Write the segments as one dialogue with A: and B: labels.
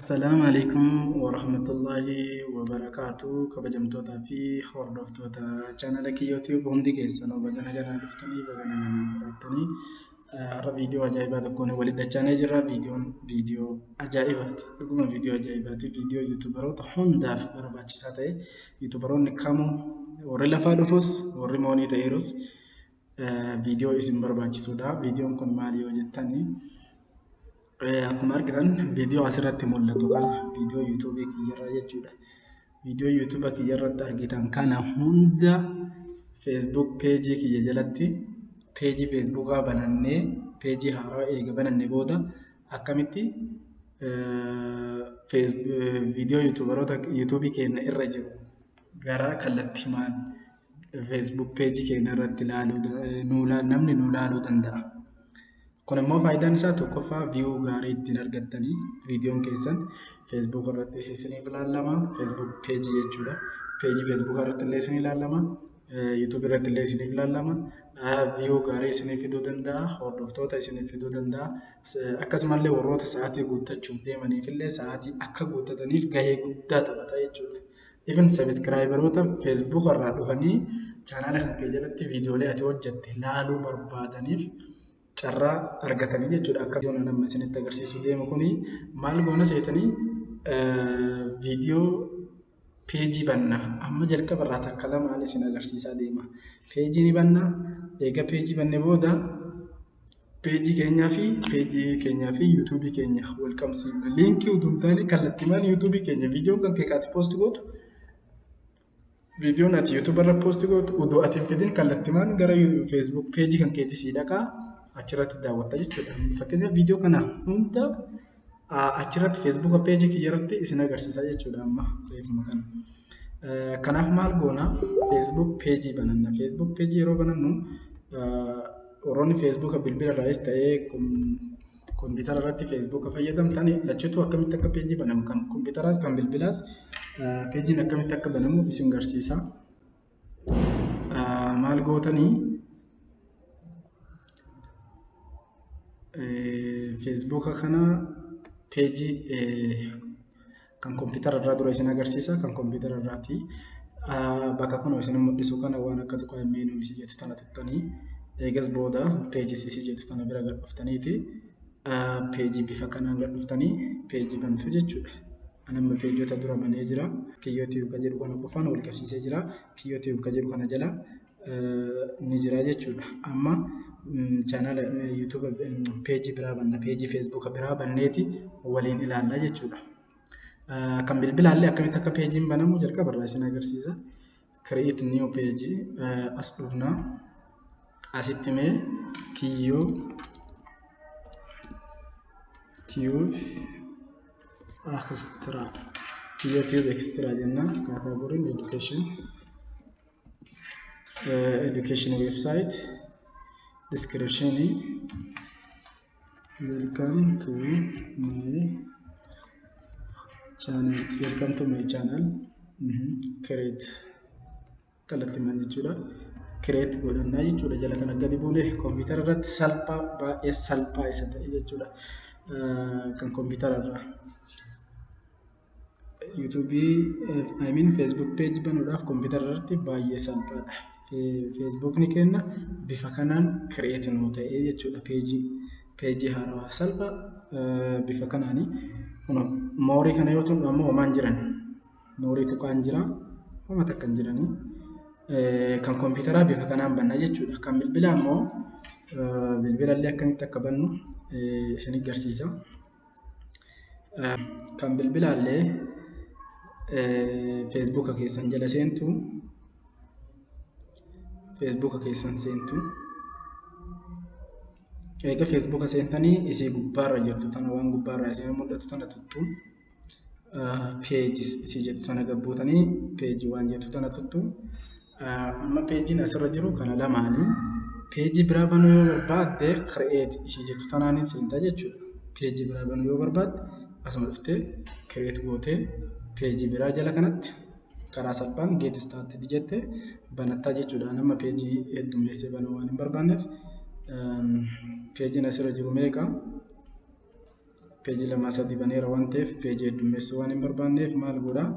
A: Assalaamu alaikum warahmatullaahi wabarakaatu. Kabajamtootaa fi hordoftoota chaanala Kiyyoo Tube, hundi keessanuu baga nagaan dhuftanii, baga nagaan jiraattanii. Har'a viidiyoo ajaa'ibaa tokkoon walitti dachaanee jirra. Viidiyoon viidiyoo ajaa'ibaati. Dhuguma viidiyoo ajaa'ibaati. Viidiyoo YouTuberoota hundaaf barbaachisaa ta'e, YouTuberoonni kamuu, warri lafaa dhufus warri moonii ta'eerus, viidiyoo isin barbaachisudha. Viidiyoon kun maali yoo jettanii, akkuma argitan viidiyoo asirratti mul'atu kana, viidiyoo YouTubeii kiyyarraa jechuudha. Viidiyoo YouTube kiyyarratti argitan kana hunda Facebook pageii kiyya jalatti, pageii Facebookaa banannee, pageii haaraa eega banannee booda, akkamitti viidiyoo YouTuberoota YouTubeii keenya irra jiru gara kallattiimaan Facebook pageii keenya irratti ilaaluu namni nu ilaaluu danda'a. Kun immoo faayidaan isaa tokkoffaa view gaarii ittiin argattanii, viidiyoon keessan Facebook irratti isiniif ilaalama. Facebook pageii jechuudha. Pageii Facebook irratti illee isin ilaalama. YouTube irratti illee isiniif ilaalama. View gaarii isiniif fiduu danda'a. Hordoftoota isiniif fiduu danda'a. Akkasumallee warroota sa'aatii guuttachuuf deemaniif illee sa'aatii akka guuttataniif gahee guddaa taphata jechuudha. Even subscriberoota Facebook irraa dhufanii chaanaala kan kee jalatti viidiyoolee ati hojjette laaluu barbaadaniif carraa argatanii jechuudha. Akka viidiyoon nama isinitti agarsiisuu deemu kuni maal goona seetanii, viidiyoo pageii banna. Amma jalqaba irraa takka lamaan isin agarsiisaa deema. Pageii ni banna. Egaa pageii banne booda pageii keenyaa fi YouTubeii keenya wal qabsiifna. Linkii utuu hin taane kallattiimaan YouTubeii keenya, viidiyoon kan kee kaati post gootu, viidiyoon ati YouTube irra post gootu utuu ati hin fidin kallattiimaan gara Facebook pageii kan keetii sii dhaqaa, achirratti daawwatta jechuudha. Fakkeenyaaf, viidiyoo kana hunda achirratti Facebook pageii kiyya irratti isin agarsiisa jechuudha amma reefuma kana. Kanaaf maal goona? Facebook pageii bananna. Facebook pageii yeroo banannu, warroonni Facebook bilbila irraayis ta'ee kompiitara irratti Facebook fayyadamtan lachuutu akkamitti akka pageii banamu, kan kompiitaraas kan bilbilaas pageiin akkamitti akka banamu isin garsiisa. Maal gootanii, Facebook kana pageii kan kompiitara irraa dura isin agarsiisa, kan kompiitara irraati. Bakka kun isin mul'isu kana, waan akka tuqaa menu isii jettu tana tuqxanii, eegas booda pageii isii jettu tana bira gad dhuftaniiti, pageii bifa kanaan gad dhuftanii pageii bantu jechuudha. Ani amma pageota dura banee jira. Kiyyoo Tube kan jedhu kana qofaan wal qabsiisee jira. Kiyyoo Tube kan jedhu kana jala ni jira jechuudha. Amma chaanaala YouTube pageii biraa banna. Pageii Facebook biraa banneeti waliin ilaalla jechuudha. Kan bilbilaallee akkamitti akka pageiin banamu jalqaba irraa isin agarsiisa. Create new page as dhufna. Asitti mee Kiyyoo Tube Extra, Kiyyoo Tube Extra jenna. Categoryn education, education website. Description: welcome to my channel, welcome to my channel. Create kallattiimaan jechuudha. Create godhannaa jechuudha. Jala kana gadi buunee kompiitara irratti salphaa, baay'ee salphaa isa ta'e jechuudha. Kan kompiitara irraa. YouTubeii, I mean, Facebook page banuudhaaf kompiitara irratti baay'ee salphaadha. Facebookni keenya bifa kanaan create nuu ta'ee jechuudha. Pageii haarawaa salphaa bifa kanaanii. Kun moreii kana yoo tuqnu ammoo homaan jiran. Moreii tuqaan jira. Homa takka hin jiranii. Kan kompiitaraa bifa kanaan banna jechuudha. Kan bilbilaa immoo, bilbilallee akkamitti akka bannu isin agarsiisa. Kan bilbilaallee Facebooka keessan jala seentu, Facebooka keessan seentu. Egaa Facebooka seentanii isii gubbaarra jirtu tana, waan gubbaarraa isin mul'atu tana tuttu. Pages isii jettu tana gabbuutanii pageii waan jettu tana tuttu. Amma pageiin asirra jiru kana lamaanii, pageii biraa banuu yoo barbaadde create isii jettu tanaan seentaa jechuudha. Pageii biraa banuu yoo barbaadde asuma dhuftee create gootee pageii biraa jala kanatti karaa salphaan get started jettee banattaa jechuudha. Nama pageii heddummeessee banuu waan hin barbaanneef, pageiin asirra jiru meeqa? Peejii 2 3 baneera waan ta'eef peejii heddummeessuu waan hin barbaanneef maal godhaa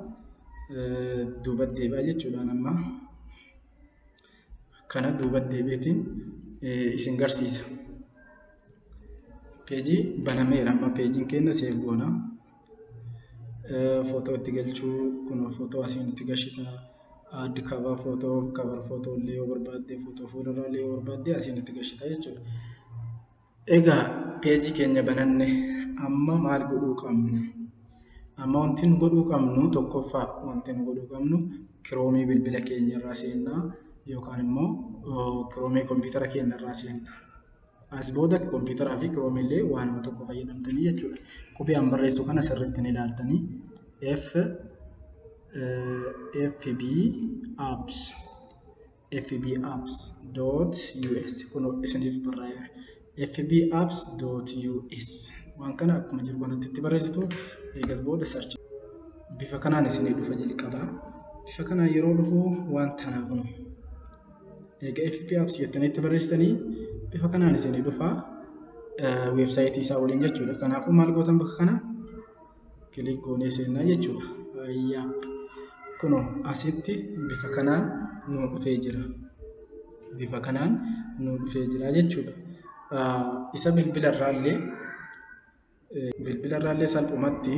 A: duubatti deebi'aa jechuudhaan amma kana duubatti deebi'eetiin isin garsiisa. Peejii banameera amma peejiin keenya seef goona. Footoo itti galchuu kun footoo asiin itti galchita. Add cover footoo cover footoo illee yoo barbaadde footoo fuuldura illee yoo barbaadde asiin itti galchita jechuudha. Egaa peejii keenya bananne amma maal godhuu qabna? Amma wanti nu godhuu qabnu tokkoffaa wanti nu godhuu qabnu kiroomii bilbila keenya irraa seennaa yookaan immoo kiroomii kompiitara keenya irraa seenna. As booda kompiitaraa fi kiroomii illee waanuma tokko fayyadamtanii jechuudha. Qubee an barreessu kana sirriitti ni ilaaltanii F B apps fbapps.us kun isiniif barraa'eera. fbapps.us waan kana akkuma jiru kanatti itti barreessitu. Eegas booda search bifa kanaan isinii dhufa jalqabaa. Bifa kanaan yeroo dhufu waan tanaa kun eega FB apps jettanii itti barreessitanii bifa kanaan isinii dhufa weebsaayitii isaa waliin jechuudha. Kanaafuu maal gootan bakka kana click goonee seennaa jechuudha. Yaap kunoo asitti bifa kanaan nuu dhufee jira. Bifa kanaan nuu dhufee jira jechuudha. Isa bilbila irraallee salphumatti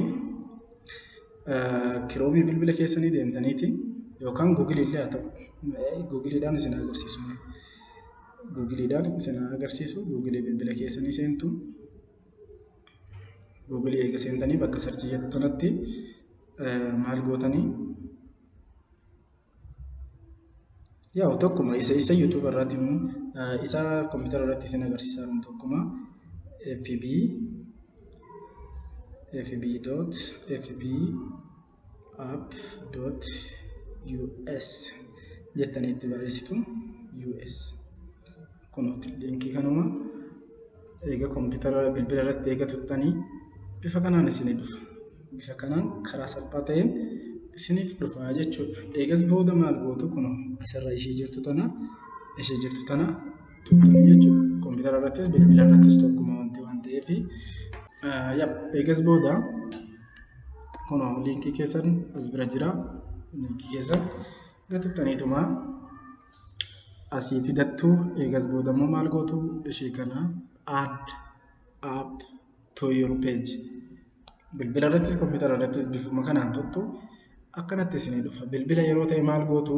A: kiroomii bilbila keessanii deemtaniiti yookaan guugilii illee haa ta'u. Guugiliidhaan isin agarsiisu. Guugiliidhaan isin agarsiisu. Guugilii bilbila keessanii seentu. Guugilii eega seentanii bakka sarchii jettu kanatti maal gootanii? Yaa tokkuma isa YouTube irratti immoo isa kompiitara irratti isin agarsiisaa jiru tokkuma FB FB dot FB app dot US jettanii itti barreessitu US kunooti liinkii kanuma eega kompiitara bilbila irratti eega tuttanii bifa kanaan isinii dhufa. Bifa kanaan karaa salphaa ta'een isiniif dhufa jechuudha. Eegas booda maal gootu kunoo asirra ishee jirtu tana tuttanii jechuudha. Kompiitara irrattis bilbila irrattis tokkuma wanti waan ta'eef eegas booda kunoo liinkii keessan as bira jira. Liinkii keessan tuttaniituma asii fidattu. Eegas booda immoo maal gootu ishee kana add app to your page. Bilbila irrattis kompiitara irrattis bifuma kanaan tuttu akkanatti isinii dhufa. Bilbila yeroo ta'e maal gootu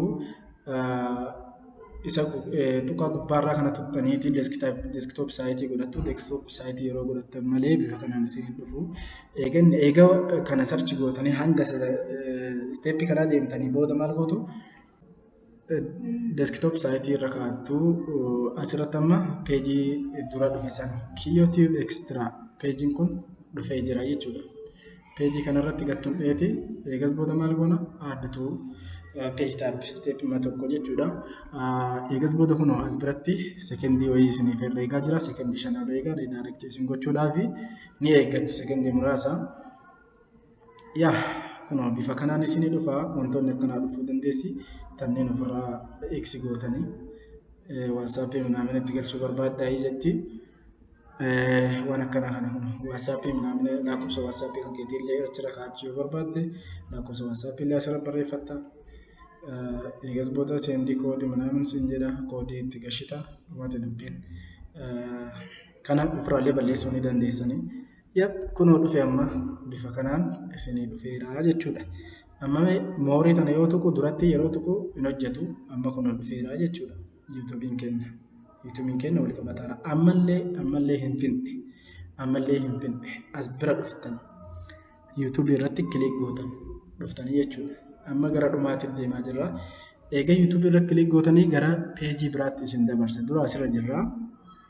A: isa tuqaa gubbaarraa kana tuttaniiti desktop saayitii godhattu. Desktop saayitii yeroo godhattan malee bifa kanaan isiniin dhufu. Eega kana sarchi gootanii hanga isteeppii kanaa deemtanii booda maal gootu desktop saayitii irra kaa'attu. Asirratti amma peejii dura dhufe san Kiyyoo Extra peejiin kun dhufee jira jechuudha. Peejii kanarratti gattumdheeti eegas booda maal goona add to page tab isteeppii tokko jechuudha. Eegas booda kunoo as biratti sekendii wayii isiniif herreegaa jira. Sekendii 5 herreegaa riidaayirektii isin gochuudhaaf ni eeggattu sekendii muraasa. Yaa kunoo bifa kanaan isinii dhufa. Wantoonni akkanaa dhufuu dandeessi. Kanneen ofirraa eeksi gootanii waatsaappii minaamin itti galchuu barbaaddaa jetti. Waan akkanaa kana kun waatsaappii minaamin lakkoofsa waatsaappii kan keetii illee achirra kaa'achuu yoo barbaadde lakkoofsa waatsaappii illee asirra barreeffatta. Eegas booda seendii koodii minaamin siin jedha koodii itti gashita dhumate dubbiin. Kana ofirraallee balleessuu ni dandeessanii. Yap kunoo dhufe amma bifa kanaan isinii dhufeera jechuudha. Amma moorii tana yoo tuqu duratti yeroo tuqu hin hojjetu amma kunoo dhufeera jechuudha. YouTube'n keenya. YouTube'n keenya wal qabataara. Ammallee hin finne. Ammallee hin finne. As bira dhuftan. YouTube irratti kilik gootan dhuftanii jechuudha. Amma gara dhumaatti deemaa jirra. Eega YouTube irra kilik gootanii gara peejii biraatti isin dabarsa. Dura asirra jirra.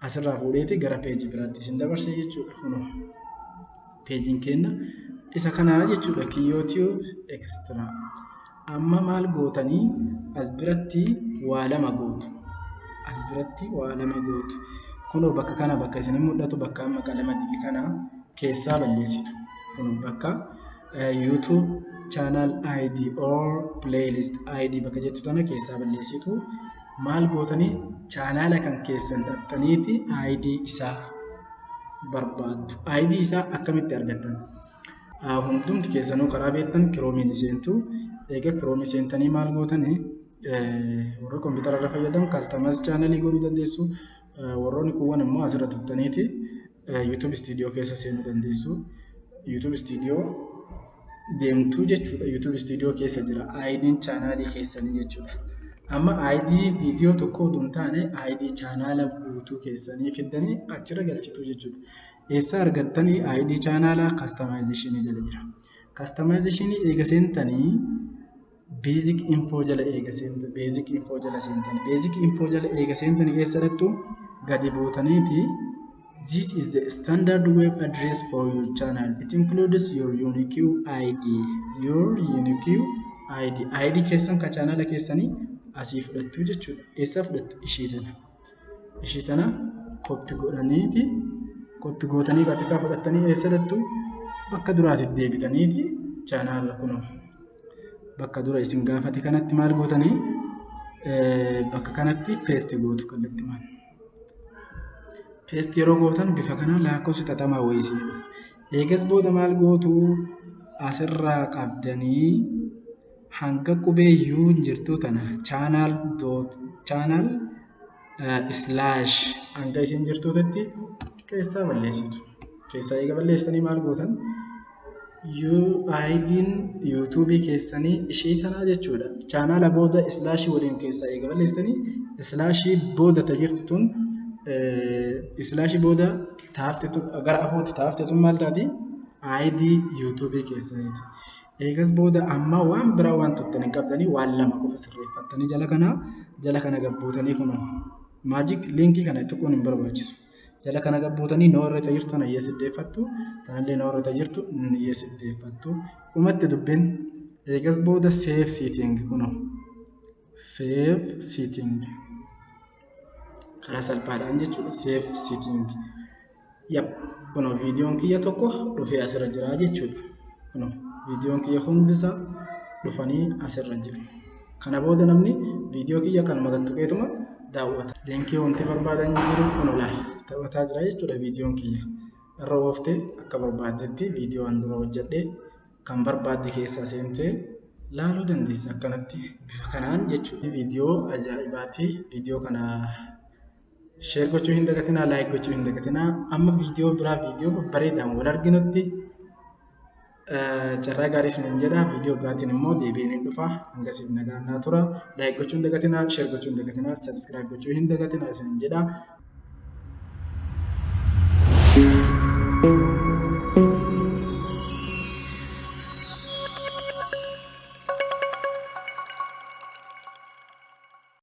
A: Asirraa fuudheeti gara peejii biraatti isin dabarsa jechuudha. Kunoo peejiin keenya isa kanaa jechuudha. Kiyyoo Extra. Amma maal gootanii as biratti waa lama gootu. As biratti waa lama gootu. Kunoo bakka kana bakka isin mul'atu bakka amma qalama dibe kana keessaa balleessitu. Kunoo bakka YouTube channel ID or playlist ID bakka jettu tana keessaa balleessitu. Maal gootanii chaanaala kan keessan xaxxaniiti ID isaa barbaaddu. ID isaa akkamitti argattan? Hundumti keessanuu karaa beektan Chromeiin ni seentu. Egaa Chromeii seentanii maal gootanii? Warri kompiitara irra fayyadamu customize channelii godhuu dandeessu. Warroonni kuuwwan immoo asirra tuqxaniiti YouTube Studio keessa seenuu dandeessu. YouTube Studio deemtuu jechuudha. YouTube Studio keessa jira ID'n channelii keessanii jechuudha. Amma ID viidiyoo tokko oduu hin taane ID channela guutuu keessanii fiddanii achirra galchitu jechuudha. Eessaa argattanii ID channelaa? Customizationii jala jira. Customizationii eega seentanii basic info jala eega seentan, basic info jala seentanii, basic info jala eega seentanii eessa dhaqxu? Gadi buutaniiti "This is the standard web address for your channel. It includes your unique ID." Your unique ID. ID keessan ka channela keessanii asii fudhattu jechuudha. Eessaa fudhattu? Ishii tana. Ishii tana copy godhaniiti, copy gootanii qaxxitaa fudhattanii eessa dhaqxu? Bakka duraatitti deebitaniiti channela kunoo bakka dura isin gaafate kanatti maal gootanii? Bakka kanatti paste gootu kallattimaan. Paste yeroo gootan bifa kanaan lakkoofsi xaxamaa wayii isinii dhufa. Eegas booda maal gootu? Asirraa qabdanii hanga qubee U'n jirtu tana channel dot channel slash hanga isin jirtuutti keessaa balleessitu. Keessaa eega balleessitanii maal gootan? UID'n YouTubeii keessanii ishee tanaa jechuudha. Channela booda slashii waliin keessaa eega balleessitanii slashii booda ta jirtu tun, slashii booda taafte gara afuutti taafte tun maal taati? ID YouTubeii keessaniiti. Eegas booda amma waan biraa waan tuttan hin qabdanii, waan lama qofa sirreeffattanii jala kana gabbuutanii kunoo magic linkii kana tuquun hin barbaachisu. Jala kana gabbuutanii no irra jirtu tana yes iddeeffattu, tanallee no irra jirtu yes iddeeffattu. Dhumatti dubbiin. Eegas booda save setting, kunoo save setting karaa salphaadhaan jechuudha, save setting. Yap, kunoo viidiyoon kiyya tokko dhufee asirra jira jechuudha. Kunoo viidiyoon kiyya hundisaa dhufanii asirra jiru. Kana booda namni viidiyoo kiyya kanuma gad tuqeetuma daawwata. Linkii wanti barbaadan jiru, kunoo laal, taphataa jira jechuudha viidiyoon kiyya. Irra ooftee akka barbaaddetti viidiyoo an dura hojjedhee kan barbaadde keessaa seentee laaluu dandeessa akkanatti bifa kanaan jechuudha. Viidiyoo ajaa'ibaati. Viidiyoo kana share gochuu hin dagatinaa, like gochuu hin dagatinaa. Amma viidiyoo biraa, viidiyoo babbareedaan wal arginutti carraa gaarii isiniin jedha. Viidiyoo biraatiin immoo deebiin hin dhufa. Hangasiif nagaan naa tura. Like gochuu hin dagatinaa, share gochuu hin dagatinaa, subscribe gochuu hin dagatinaa isiniin jedha.